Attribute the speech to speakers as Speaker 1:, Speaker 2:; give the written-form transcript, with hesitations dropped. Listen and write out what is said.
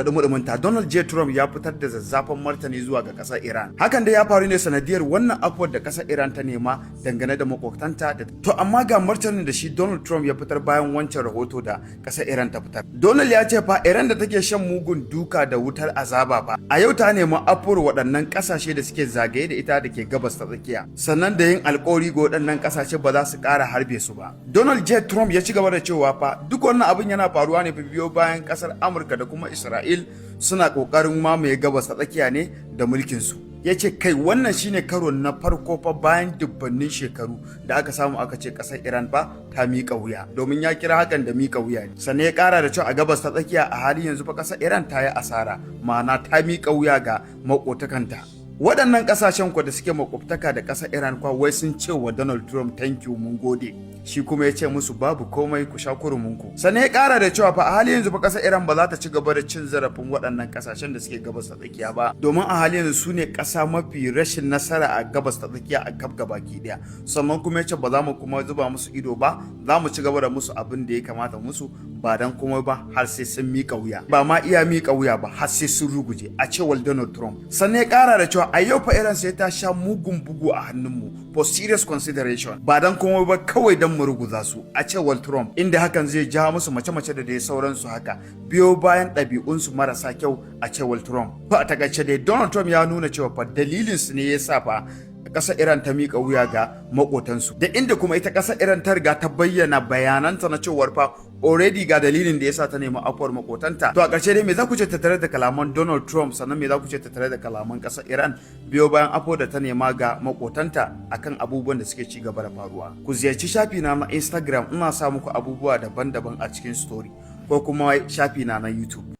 Speaker 1: Dumudumunta, Donald J. Trump ya fitar da zazzafan martani zuwa ga kasar Iran. Hakan da ya faru ne sanadiyar wannan afuwar da kasar Iran ta nema dangane da makwabtanta da. To amma ga martanin da shi Donald Trump ya fitar bayan wancan rahoto da kasar Iran ta fitar. Donald ya ce fa Iran da take shan mugun duka da wutar azaba fa a yau ta nemi afuwar waɗannan ƙasashe da suke zagaye da ita da ke Gabas ta Tsakiya, sannan da yin alkawari ga waɗannan ƙasashe ba za su ƙara harbe su ba. Donald J. Trump ya ci gaba da cewa fa duk wannan abin yana faruwa ne fa biyo bayan ƙasar Amurka da kuma Isra'il suna ƙoƙarin mamaye Gabas ta Tsakiya ne da mulkinsu. Ya ce kai, wannan shine karo na farko fa bayan dubbannin shekaru da aka samu aka ce ƙasar Iran fa ta miƙa wuya, domin ya kira hakan da miƙa wuya ne. Sannan ya ƙara da cewa a Gabas ta Tsakiya a halin yanzu fa ƙasar Iran ta yi asara, ma'ana ta miƙa wuya ga maƙotakanta. Waɗannan ƙasashen kwa da suke makwabtaka da ƙasar Iran kwa wai sun ce wa Donald Trump, "Thank you, mun gode." Shi kuma ya ce musu, "Babu komai, ku sha kuruminku." Sannan ya ƙara da cewa fa a halin yanzu fa ƙasar Iran ba za ta ci gaba da cin zarafin waɗannan ƙasashen da suke Gabas ta Tsakiya ba, domin a halin yanzu su ne ƙasa mafi rashin nasara a Gabas ta Tsakiya a kaf gabaki ɗaya. Sannan kuma ya ce ba za mu kuma zuba musu ido ba, za mu ci gaba da musu abin da ya kamata musu, ba dan komai ba har sai sun miƙa wuya, ba ma iya miƙa wuya ba, har sai sun ruguje, a cewar Donald Trump. Sannan ya ƙara da cewa a yau fa Iran sai ta sha mugun bugu a hannunmu for serious consideration, ba dan komai ba kawai dan mu ruguza su, a cewar Trump, inda hakan zai ja musu mace-mace da dai sauransu haka, biyo bayan ɗabi'unsu marasa kyau, a cewar Trump. Ba a takaice dai, Donald Trump ya nuna cewa fa dalilin su ne yasa fa ƙasar Iran ta miƙa wuya ga maƙotansu, da inda kuma ita ƙasar Iran ta riga ta bayyana bayananta na cewar fa already ga dalilin da yasa ta nemi afuwar makotanta. To a ƙarshe dai, me za ku ce tattare da kalaman Donald Trump? Sannan me za ku ce tattare da kalaman ƙasar Iran biyo bayan afuwar da ta nema ga makotanta akan abubuwan da suke ci gaba da faruwa? Ku ziyarci shafi na na Instagram, ina sa muku abubuwa daban-daban a cikin story, ko kuma shafi na na YouTube.